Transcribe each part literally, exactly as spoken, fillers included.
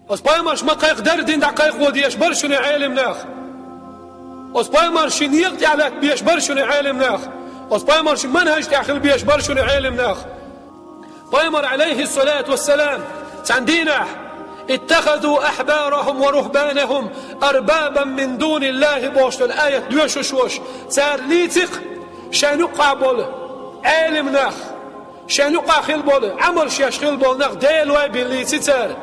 Оцу пайхамарш ма кхайкхадара дин дӀакхайкхо дезаш бара шуна Ӏелам нах. Оцу пайхамарш ши некъа тӀехь латта безаш бара шуна Ӏелам нах. Оцу пайхамарш ши манхаж тӀехь хила безаш бара шуна Ӏелам нах. Пайхамар, алейхиссалату вассалам, цхьана дийнахь: «اتخذوا أحبارهم ورهبانهم أربابا من دون الله», бохуш долу аят доьшуш волуш, цара лийци-кх шайна юккъахь болу Ӏелам нах. Шайн юкъахь хила болу, Ӏамалш еш хила болу нах делавай биллийци цара.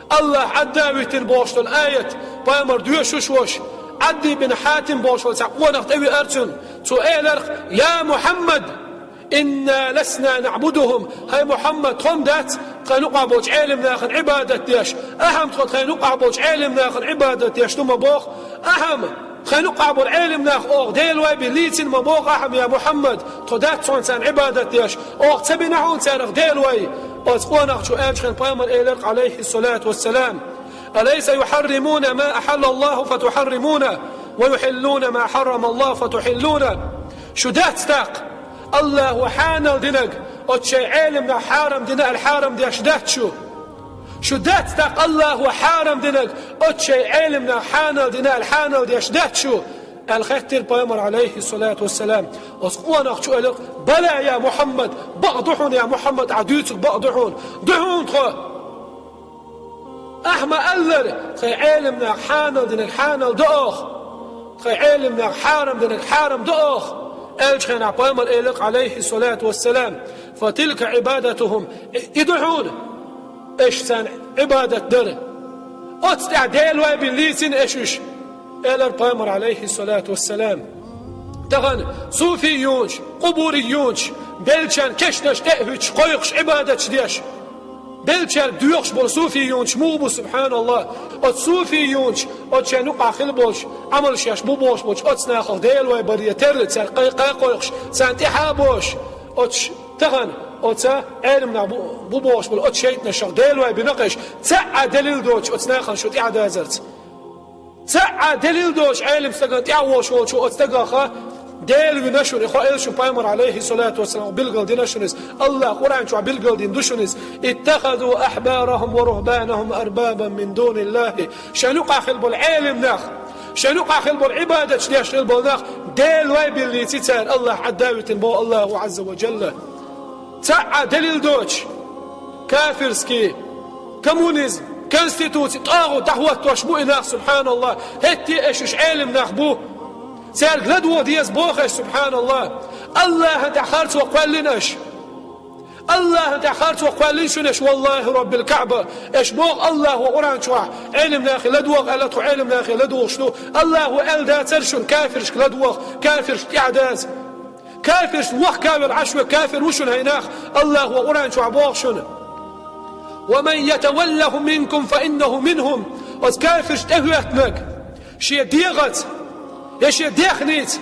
Аллах Ӏадда а витина бохуш долу аят, пайхамар доьшуш волуш, Ӏадди бин Хьатим бохуш волу цхьа къонах тӀевиара цунна. Цо элира: «Я Мухьаммад, инна ласна наъбудухум». ХӀай Мухьаммад, тхо-м дац тхайн юкъахь болчу Ӏелам нахана Ӏибадат деш. Ахьа-м тхо тхайн юкъахь болчу Ӏелам нахана Ӏибадат деш ду ма боху. Ахьа-м тхайн юкъахь болу Ӏелам нах оха делавай биллийцина ма боху ахьа-м, я Мухьаммад, тхо дац цунна царна Ӏибадат деш, оха ца бина хьуна царах делавай. Оцу къонахчо аьллачу хенахь пайхамар элира, алейхиссалату вассалам: «أليس يحرمون ما أحل الله فتحرمونه ويحلون ما حرم الله فتحلونه». Шу дац тӀаккха Аллахо хьанал динарг оцу шайн Ӏелам нах хьарам дина аьлла хьарам деш дац шу? Шу дац тӀаккха Аллахо хьарам динарг оцу шайн Ӏелам нах хьанал дина аьлла хьанал деш дац шу? Аьлла хаьттира пайхамар, алейхиссалату вассалам. Оцу къонахчо элира: «Бала, я Мухьаммад, бакъ ду хьуна, я Мухьаммад, ахьа дуьйцург бакъ ду хьуна. Ду хьуна тхо. Ахьа ма-аллара, тхайн Ӏелам нах хьанал динарг хьанал до оха. Тхайн Ӏелам нах хьарам динарг хьарам до оха», аьллачу хенахь пайхамар элира, алейхиссалату вассалам: «فتلك عبادتهم». И ду хьуна аша царна Ӏибадат дар. Оцу тӀехь делавай биллийцина аша уьш, элира пайхамар, алейхиссалату вассалам. Тахана суфийюнаш, къубурийюнаш, беллачарна кешнаш тӀе а хӀуьттуш, кхойкхуш Ӏибадаташ деш, беллачаьрга доьхуш болу суфийюнаш муха бу, субхьаналлах? Оцу суфийюнаш, оцу шайн юкъахь хила болуш, Ӏамалш еш бу бохуш болчу оцу нахах делавай баре терра, цаьрга кхай-, кхайкхойкхуш, царна тӀаьхьа а бохуш, оцу тахана оцу Ӏелам нах бу, бу бохуш болу оцу шайтӀанашах делавай бина-кх аша, цхьа а делил доцуш оцу нахана шу тӀаьхьадазарца. Цхьа а делил доцуш Ӏелам стагана тӀаьхьа волуш волчо оцу стагаха Дела вина шуна, и хьо элира шуна пайхамар, алейхиссалату вассалам, билгал дина шуна иза. Аллах Къуръан чохь билгал дина ду шуна иза: «اتخذوا أحبارهم ورهبانهم أربابا من دون الله». Шайн юкъахь хила болу Ӏелам нах, шайн юкъахь хила болу Ӏибадаташ деш хила болу нах делавай биллийци цара, Аллах Ӏадда а витина боху Аллаху Ӏазза ва Джалла. Цхьа а делил доцуш, кафирский, коммунизм, конституци, тӀагӀут дӀахӀоттош бу и нах, субхьаналлах. ХӀетте а аша уьш Ӏелам нах бу. Цаьрга ладогӀа деза боху аша, субхьаналлах. Аллахьан тӀехь харцо кхоьллина аша. Аллахьан тӀехь харцо кхоьллина шуна аша, валлахи роббил Каъба. Аша боху Аллахо Къуръан чохь, Ӏелам нахе ладогӀа аьлла, тхо Ӏелам нахе ладугӀуш ду. Аллахо аьлла дацара шуна кафиршка ладогӀа, кафиршка тӀаьхьадаза. Кафирш вахкавелла Ӏаш ве кафир ву шуна хӀай нах, Аллахо Къуръан чохь боху шуна: «ومن يتولهم منكم فإنه منهم». Оцу кафирш тӀехӀоьттинарг шен дегӀаца, я шен дехнийца,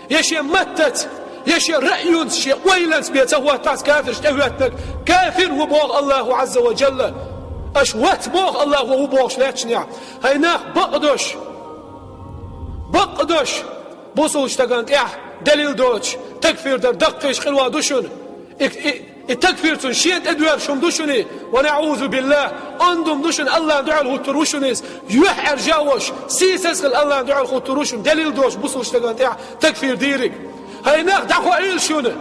я шен маттаца, я шен раъюнца, шен ойланца бен ца хӀоттахь, кафирш тӀехӀоьттинарг кафир ву боху Аллаху Ӏазза ва Джалла. Аша вац боху Аллахо ву бохуш лаьтташехь. ХӀай нах, бакъдош, бакъдош! Бусулчу стагана тӀехь делил доцуш, такфир дар даккхийчу къинойх ду шуна. И, и, и такфир цунна шена тӀедоьрзуш хӀума ду шуна, ва наъузу биллах, ондум ду шуна, Аллахьан дуьхьал хӀуттур ву шуна иза. ЮьхьӀаьржа а волуш, сийсаз хила Аллахьан дуьхьал хӀуттур ву шуна, делил доцуш бусулчу стагана тӀехь такфир дийриг. ХӀай нах, дӀахоийла шуна!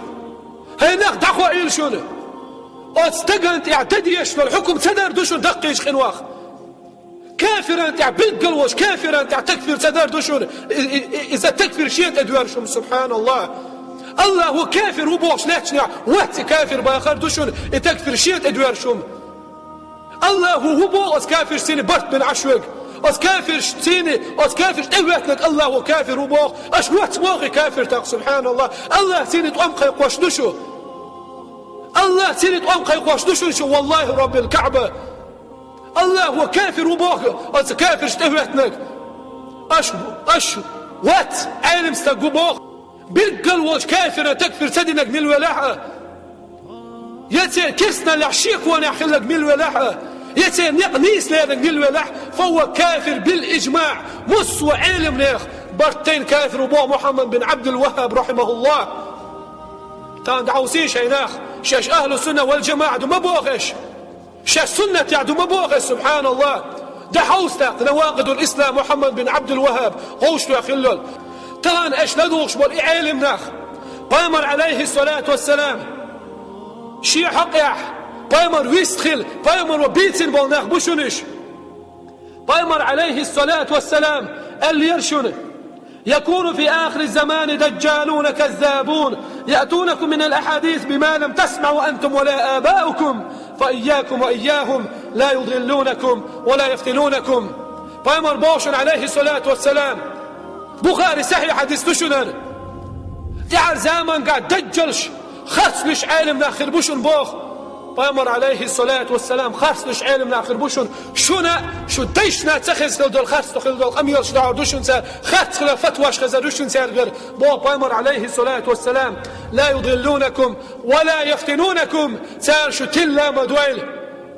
ХӀай нах, дӀахоийла шуна! Оцу стагана тӀехь дан дезаш долу хьукум ца дар ду шуна даккхийчу къинойх. Кафиран тӀехь, билггал волчу кафиран тӀехь такфир ца дар ду шуна. И, и, и, иза такфир шена тӀедоьрзуш хӀума, субхьаналлах. Аллахо кафир ву бохуш лаьтташехь, вац и кафир бахар ду шуна, и такфир шена тӀедоьрзуш хӀума. Аллахо ву боху оцу кафиршций барт бина Ӏаш верг. Оцу кафиршций, оцу кафирш тӀехӀоьттинарг Аллахо кафир ву боху. Аша вац боху и кафир тӀаккха, субхьаналлах. Аллахьций тӀом кхайкхош ду шу. Аллахьций тӀом кхайкхош ду шуна шу, валлахи роббил Каъба. Аллахо кафир ву боху оцу кафирш тӀехӀоьттинарг. Аша, аша вац, Ӏелам стаг ву боху. Билггал волчу кафиран такфир ца динарг мила велахь а, я церан керстаналлехь шеконехь хилларг мила велахь а, я церан некъ нийса леринарг мила велахь а, фа хӀува кафир бил иджмаъ, массо а Ӏелам нехан барт тайна кафир ву боху Мухьаммад бин Ӏабдул-ВаххӀаб, рахьимахуллах. Тахана дӀахьовсийша хӀай нах, шаьш ахьлу сунна вал джамаъа ду ма боху аша. Шаьш суннатехь ду ма боху ас, субханаллахӀ. Дан хьовса тӀаккха Навакъидул Ислам Мухьаммад бин Ӏабдул-ВахӀаб гӀовшто хилла йолу. Тахана аш ладугӀуш болу и Ӏелим нах Пайхамар, Ӏалайхиссалату вассалам, шен хьокъехь, Пайхамар вистхила, Пайхамаро бийцина болу нах бу шуна уьш. Пайхамар, Ӏалайхиссалату вассалам, аьллера шуна: «يكون في آخر الزمان دجالون كذابون يأتونكم من الأحاديث بما لم تسمعوا أنتم ولا آباؤكم فإياكم وإياهم لا يضلونكم ولا يفتنونكم». Пайхамар боху шуна, Ӏалайхиссалату вассалам, Бухари сахьихь хьадис ду шуна хӀара. ТӀаьхьара заманахь даджалш, харцлуьйш Ӏелим нах хир бу шуна боху. Пайхамар, Ӏалайхиссалату вассалам, харцлуьйш Ӏелим нах хир бу шуна. Шуна, шу дайшна ца хезна хила долу харцлуьйш хила долу къамелаш дохьур ду шуна цара, харц хила фатваш хезар ду шуна цаьргара. Боху Пайхамар, Ӏалайхиссалату вассалам: «لا يضلونكم ولا يفتنونكم». Цара шу тилла ма дойла.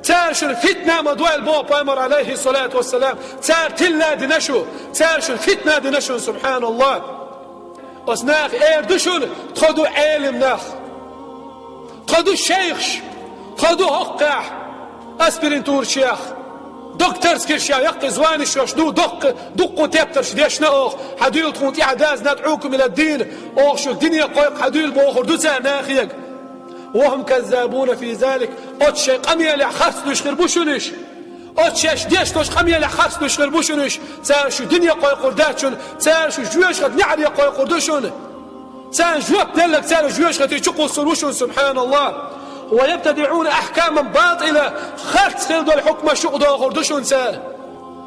Цара шуна фитна ма дойла, боху Пайхамар, Ӏалайхиссалату вассалам. Цара тилла дина шу, цара шуна фитна дина шуна, субханаллахӀ. Оцу наха эр ду шуна: тхо ду Ӏелим нах, тхо ду шайхаш, тхо ду хӀокхехь аспирантураш еш, докторскийш еш, яккхий званеш йолуш ду, доккха, дуккха тептарш дешна оха, хьан дуьйла тхуна тӀаьхьа дазна тӀе хьукум ила дин, оха шу дине кхойкху хьан дуьйла бохур ду цара нахе. «وهم كذابون في ذلك». Оцу шайн къамелехь харцлуьйш хир бу шуна уьш. Оцу шаьш деш долчу къамелехь харцлуьйш хир бу шуна уьш. Цара шу дине кхойкхур дац шуна, цара шу жоьжахатин неӀаре кхойкхур ду шуна. Царна жоп делларг цара жоьжахати чу кхуссур ву шуна, субханаллахӀ. «ويبتدعون أحكاما باطلة». Харц хила долу хьукмаш юкъадохур ду шуна цара.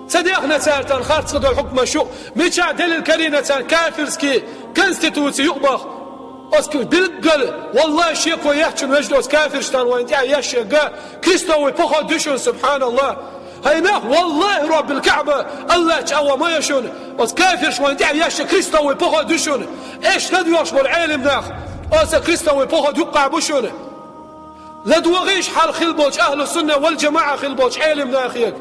Ца дехна цара тахана харц хила долу хьукмаш юкъа? Мичахь делил карийна цара кафирский конституци юкъабаха? Оцу билггал, валлахӀи, шеко яц шуна, вежарий, оцу кафирша тахана вайна тӀехь еш ерг крестовый поход ю шуна, субханаллахӀ. ХӀай нах, валлахӀи, роббил КаӀба, АллахӀ чӀагӀо ма йо шуна, оцу кафирша вайна тӀехь еш ерг крестовый поход ю шуна. Аш ладоьгӀуш болу Ӏелим нах, оцу крестовый поход юккъехь бу шуна. ЛадогӀийша хьалха хилла болчу ахьлу-сунна вал-джамаӀа хилла болчу Ӏелим нахе.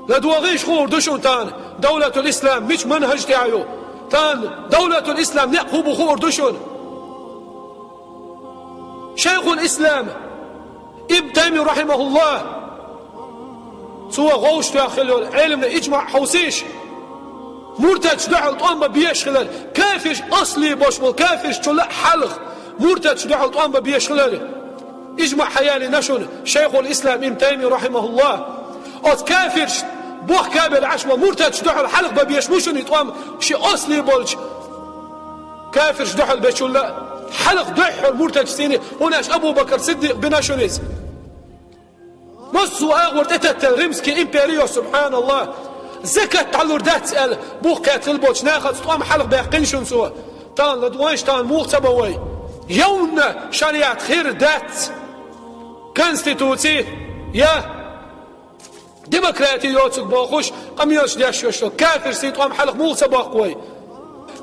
ЛадогӀийша хуур ду шуна тахана, Давлатул-Ислам мича манхӀаж тӀехь ю. Тахана Давлатул-Ислам некъ хӀун бу хуур ду шуна. Шайхул-Ислам Ибн Тайми, рахьимахуллахӀ, цо гӀовшто хилла йолу Ӏелимна иджмаӀ хьовсийша. Муртадаш дуьхьал тӀом бан безаш хилар, кафирш, асли бош болу кафирш чу лаа хьалха, муртадаш дуьхьал тӀом бан безаш хилар. ИджмаӀ хьаялийна шуна Шайхул-Ислам Ибн Тайми, рахьимахуллахӀ. Оцу кафирш бохка белла Ӏаш болу муртадаш дуьхьал хьалха бан безаш бу шуна и тӀом, ши асли болчу кафирш дуьхьал бечул а, хьалха дуьххьара муртадаш цӀийне, хӀунда аьлча Абу Бакр Сиддикъ бина шуна иза. Массо а агӀор тӀететтал Римский импери, субханаллахӀ, закат дӀалур дац аьлла, бухкхетта хилла болчу нахаца тӀом хьалха баьккхина шуна цо. Тахана ладогӀийша, тахана муха ца бан вай? Явна шариат хир дац, конституци я демократи йоцург бохуш, къамелаш деш йолу кафиршций тӀом хьалха муха ца боккху вай?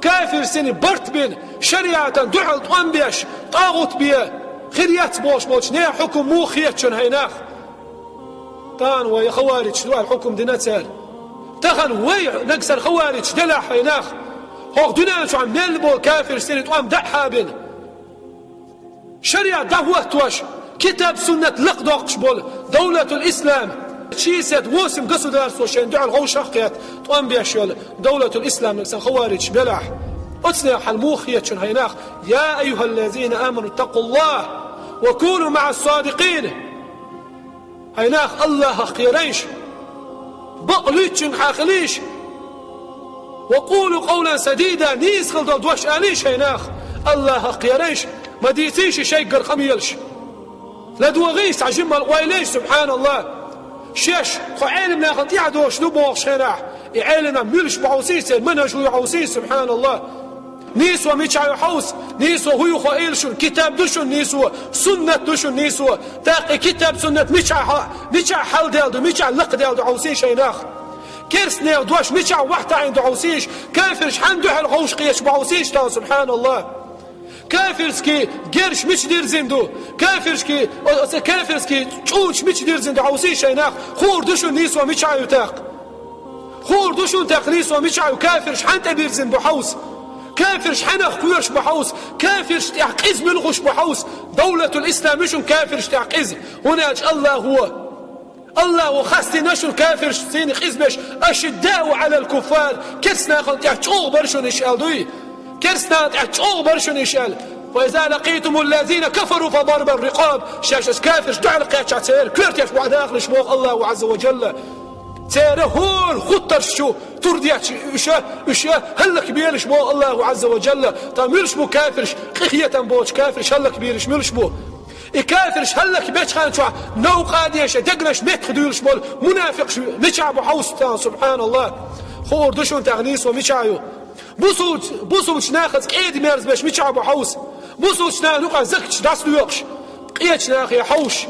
Кафиршций барт бина, шариатана дуьхьал тӀом беш, тӀагӀут бен хир яц бохуш болчу нехан хьукум муха хета шуна, хӀай нах? Тахана вай хаваридж ду аьлла хьукум дина цара. Тахана вай нагахь санна хаваридж делахь, хӀай нах, хӀокху дуьнен чохь мел болу кафиршций тӀом дӀа а хьабина, шариат дӀахӀоттош, китаб-суннат лакхадоккхуш болу Давлатул-Ислам, шестьдесят восемь государство шайна дуьхьал гӀовшах кхетта тӀом беш йолу Давлатул-Ислам нагахь санна хаваридж белахь, оцу нехан хьал муха хета шуна, хӀай нах? «يا أيها الذين آمنوا اتقوا الله وكونوا مع الصادقين». ХӀай нах, АллахӀах кхерайша, бакъ луьйчуьнга хьан хилийша. «وقولوا قولا سديدا», нийса хила долу дош алийша, хӀай нах, АллахӀах кхерайша, ма дийцийша шайгара къамелаш. ЛадогӀийша цхьа жимма ойла йийша, субханаллахӀ. Шаьш тхо Ӏелим нахана тӀаьхьа доцуш ду бохуш хенахь, и Ӏелим нах муьлш бу хьовсийша, церан манхӀаж хӀун ю хьовсийша, субханаллахӀ. Нийсо мичахь ю хьовса, нийсо хӀун ю хоийла шуна, китаб ду шуна нийсо, суннат ду шуна нийсо. ТӀаккха и китаб-суннат мичахь хьа-, мичахь хьалдаьлла ду, мичахь лакхадаьлла ду хьовсийша, хӀай нах. Керстанех дош мичахь вахтаийна ду хьовсийша, кафирш хьанна дуьхьал гӀовш кхеташ бу хьовсийша тахана, субханаллахӀ. Кафирский герш мича дирзина ду, кафирский, о-, оцу кафирский чӀунаш мича дирзина ду хьовсийша, хӀай нах. Хуур ду шуна нийсо мичахь ю тӀаккха. Хуур ду шуна тӀаккха нийсо мичахь ю, кафирш хьанна тӀебирзина бу хьовса. Кафирш хьанах кхоьруш бу хьовса. Кафирш тӀехь къиза муьлхуш бу хьовса. Давлатул-Ислам ю шуна кафирш тӀехь къиза. ХӀунда аьлча АллахӀо Аллахо хастийна шуна кафиршца къизбеш: «أشداء على الكفار», керстанахана тӀехь чӀогӀа бара шуна уьш аьлла дуй? Керстанахана тӀехь чӀогӀа бара шуна уьш аьлла. «فإذا لقيتم الذين كفروا فضرب الرقاب», шаьш оцу кафирш дуьхьал кхаьччахь, церан коьртех бохьа дахалаш боху Аллаху Ӏазза ва Джалла. Церан хӀора хуттарш чу тур детташ уьш, уьш хӀаллакбелаш боху Аллаху Ӏазза ва Джалла. Ткъа муьлш бу кафирш, къинхетам боцуш кафирш хӀаллакбийраш муьлш бу? И кафирш хӀаллакбечу хенахь чохь новкъа а деш, дегнаш меттах дуьйлуш болу мунафикъаш мичахь бу хьовса тахана, субханаллах. Хуур ду шуна тахана нийсо мичахь ю. Бусулч-, бусулчу нахаца кӀеда-мерза беш мичахь бу хьовса. Бусулчу нахана юкъахь закаташ дӀасадоькъуш, къечу нахе хьовсуш.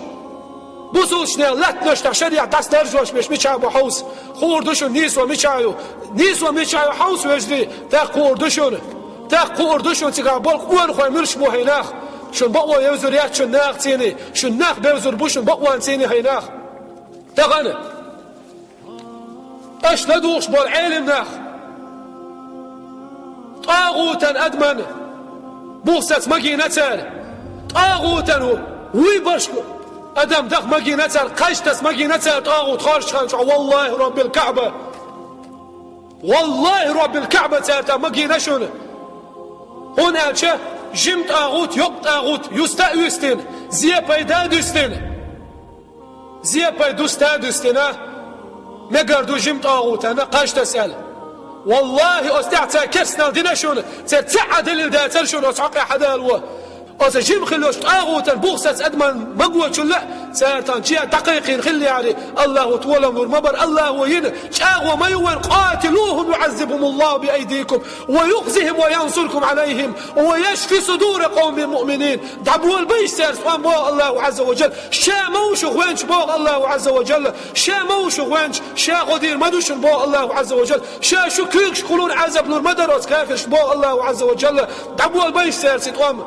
Бусулчу нехан латтанаш тӀехь шариӀат дӀасадаржош беш мичахь бу хьовса. Хуур ду шуна нийсо мичахь ю. Нийсо мичахь ю хьовса, вежарий, тӀаккха хуур ду шуна. ТӀаккха хуур ду шуна цигахь болу къонахой муьлш бу, хӀай нах. Шуна бакъо евзур яц шуна нахаца, шуна нах бевзар бу шуна бакъонца, хӀай нах. Тахана аша ладугӀуш болу Ӏелам нах тӀагӀутан, адаман бух саца магийна цара. ТӀагӀутан вуй башха адам даха магийна цара, кхаж таса магийна цара тӀагӀут хоржучу хенахь чохь, валлахӀи роббил КаӀба. ВаллахӀи роббил КаӀба, цара тӀе магийна шуна. ХӀунда аьлча жима тӀагӀут, йоккха тӀагӀут юста а юьстина, зе-пайда а дуьстина. Зе-пайда дуьста а дуьстина, мегар ду жима тӀагӀутана кхаж таса аьлла. ВаллахӀи, оцу тӀехь цара керстанал дина шуна, церан цхьа а далил дацара шуна оцу хьокъехь хьадало. Оцу жима хилла йолчу тӀагӀутан бух саца адаман магочул а цара тхан чия дӀакхайкхийна хиллехьара, Аллахо толам лур ма бара, Аллахо йина чӀагӀо ма ю вайн: «قاتلوهم يعذبهم الله بأيديكم ويخزهم وينصركم عليهم ويشف صدور قوم مؤمنين». ДӀаболабайша цаьрца тӀом, боху Аллаху Ӏазза ва Джалла. Ша ма ву шух венча, боху Аллаху Ӏазза ва Джалла. Ша ма ву шух венча, ша гӀо дийр ма ду шуна, боху Аллаху Ӏазза ва Джалла. Ша шу куьйгашкахула Ӏазап лур ма дара оцу кафиршна, боху Аллаху Ӏазза ва Джалла. ДӀаболабайша цаьрца тӀом.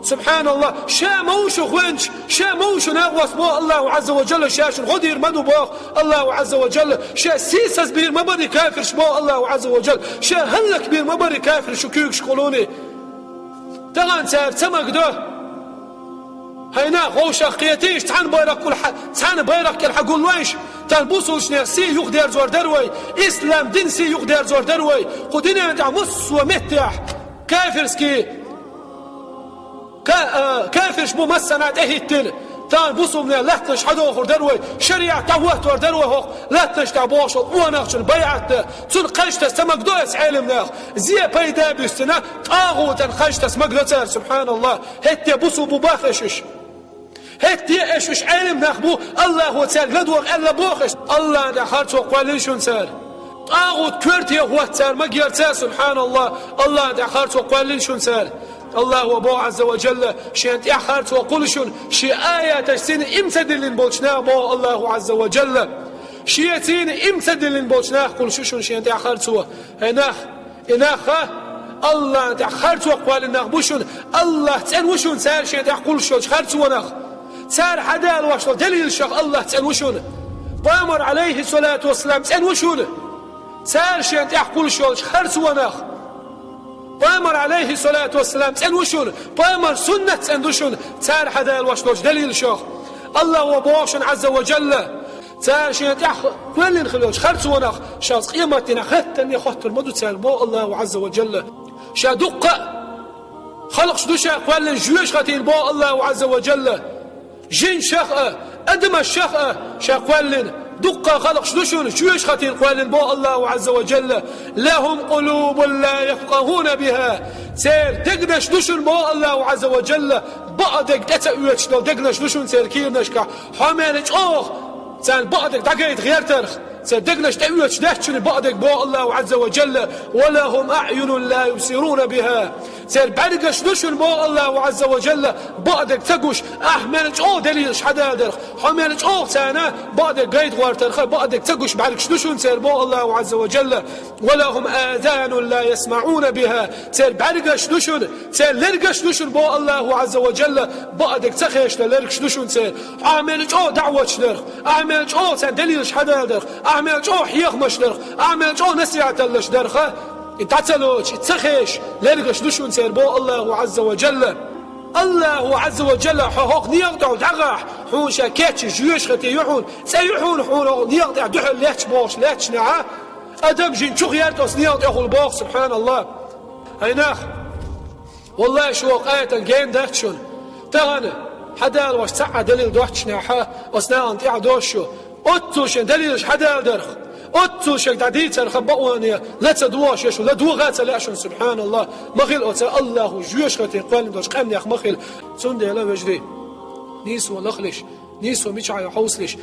СубхьаналлахӀ, ша ма ву шух венча, ша ма ву шу накъост, боху Аллаху Ӏазза ва Джалла, ша шуна гӀо дийр ма ду, боху Аллаху Ӏазза ва Джалла, ша сийсаз бийр ма бара и кафирш, боху Аллаху Ӏазза ва Джалла, ша хӀаллакбийр ма бара и кафирш шу куьйгашкахула. Тахана цара ца магадо. ХӀай нах, вовшах кхетийша, цхьана байракхула хьа-, цхьана байракх кӀел хьагуллойша, тхан бусулчнех сий юхадерзор дара вай, ислам дин сий юхадерзор дара вай, кху динан тӀехь массо а меттехь кафирский Ка-, а, кафирш бу массанхьа тӀехӀиттина, тхан бусулбанийн латтанаш хьадохур дара вай, шариӀат дӀахӀоттор дара вай хӀокху латтанаш тӀехь бохуш волу къонахчун байӀат дан, цунна кхаж таса ца магадо аса Ӏелам нах, зе-пайда а буьстина, тӀагӀутан кхаж таса магадо цара, субхьаналлахӀ, хӀетте бусулба бу боху аш уьш. ХӀетте аш уьш Ӏелам нах бу, Аллахо цаьрга ладогӀа аьлла боху аш. Аллахна тӀехь харцо кхоьллина шуна цара. ТӀагӀут коьрте хӀотта цара магера цара, субхьаналлахӀ, Аллахна тӀехь харцо кхоьллина шуна цара. Аллахо боху Ӏазза ва Джалла, шен тӀехь харцо кхуллу шуна, шен аяташ цӀена им ца диллина болчу наха, боху Аллаху Ӏазза ва Джалла. Шен цӀена им ца диллина болчу наха кхуллуш ю шуна шен тӀехь харцо. ХӀай нах, и нах а, Аллахна тӀехь харцо кхоьллина нах бу шуна, Аллах цӀена ву шуна цара шен тӀехь кхуллуш йолчу харцонах. Цара хьадалош долу далилашах Аллах цӀена ву шуна. Пайхамар, Ӏалайхиссалату вассалам, цӀена ву шуна цара шен тӀехь кхуллуш йолчу харцонах. Пайхамар, Ӏалайхиссалату вассалам, цӀена ву шуна, пайхамар суннат цӀена ду шуна цара хьадалош долчу далилашах. Аллахо боху шуна, Ӏазза ва Джалла, цара шен тӀехь кхоьллина хилла йолчу харцонах, шаьш къематдийнахь хаттарне хоттур ма ду цара, боху Аллаху Ӏазза ва Джалла. Ша дуккха а халкъаш ду ша кхоьллина жоьжахатина, боху Аллаху Ӏазза ва Джалла. Жинашах а, адамашах а ша кхоьллина, дуккха а халкъаш ду шуна жоьжахатина кхоьллина, боху Аллаху Ӏазза ва Джалла. «لهم قلوب لا يفقهون بها». Церан дегнаш ду шуна, боху Аллаху Ӏазза ва Джалла, бакъдерг тӀе ца оьцуш долу дегнаш ду шуна церан кийранашкахь, хьо мел чӀогӀа царна бакъдерг дӀагайта гӀертарх. Церан дегнаш тӀеоьцуш дац шуна бакъдерг, боху Аллаху Ӏазза ва Джалла. «ولهم أعين لا يبصرون بها». Церан бӀаьргаш ду шуна, боху Аллаху Ӏазза ва Джалла, бакъдерг ца гуш, ахь мел чӀогӀа далилаш хьадаладарх, хьо мел чӀогӀа царна бакъдерг гайта гӀертарх, бакъдерг ца гуш бӀаьргаш ду шуна церан, боху Аллаху Ӏазза ва Джалла. «ولهم آذان لا يسمعون بها». Церан бӀаьргаш ду шуна, церан лергаш ду шуна, боху Аллаху Ӏазза ва Джалла, бакъдерг ца хезаш долу лергаш ду шуна церан. Ахь мел чӀогӀа даӀваташ дарх, ахь мел чӀогӀа царна далилаш хьадаладарх, ахь мел чӀогӀа хьехамаш дарх, ахь мел чӀогӀа насихьаталлаш дарх, и дӀа ца лоцуш, и ца хезаш лергаш ду шуна церан, боху Аллаху Ӏазза ва Джалла. Аллаху Азза ва Джалла хьо хӀокху некъа тӀехула дӀагӀахь, хьуна ша кечйина жоьжахати ю хьуна, цӀе ю хьуна, хьуна хӀокху некъа тӀехь дуьхьал лаьтташ бохуш лаьтташехь, адам жин чу гӀерта оцу некъа тӀехула боху, субхьаналлах. ХӀай нах! Валлахи, шу оцу аятан гена дац шуна. Тахана хьан Дала ваша цхьа а далил доццушехь, оцу нахана тӀаьхьа дошу шу. Оццул шен далилаш хьан Дала дарх. Оццул шен дӀадийцарх бакъоне ла ца догӀуш я шу, ладогӀа а ца лаьа шуна, субхьаналлах. Ма хила оцу Аллаху жоьжахати кхоьллина долчу къаьмнех ма хила. Цундела, вежарий, нийсо лахалаш, нийсо мичахь ю хьовсалаш.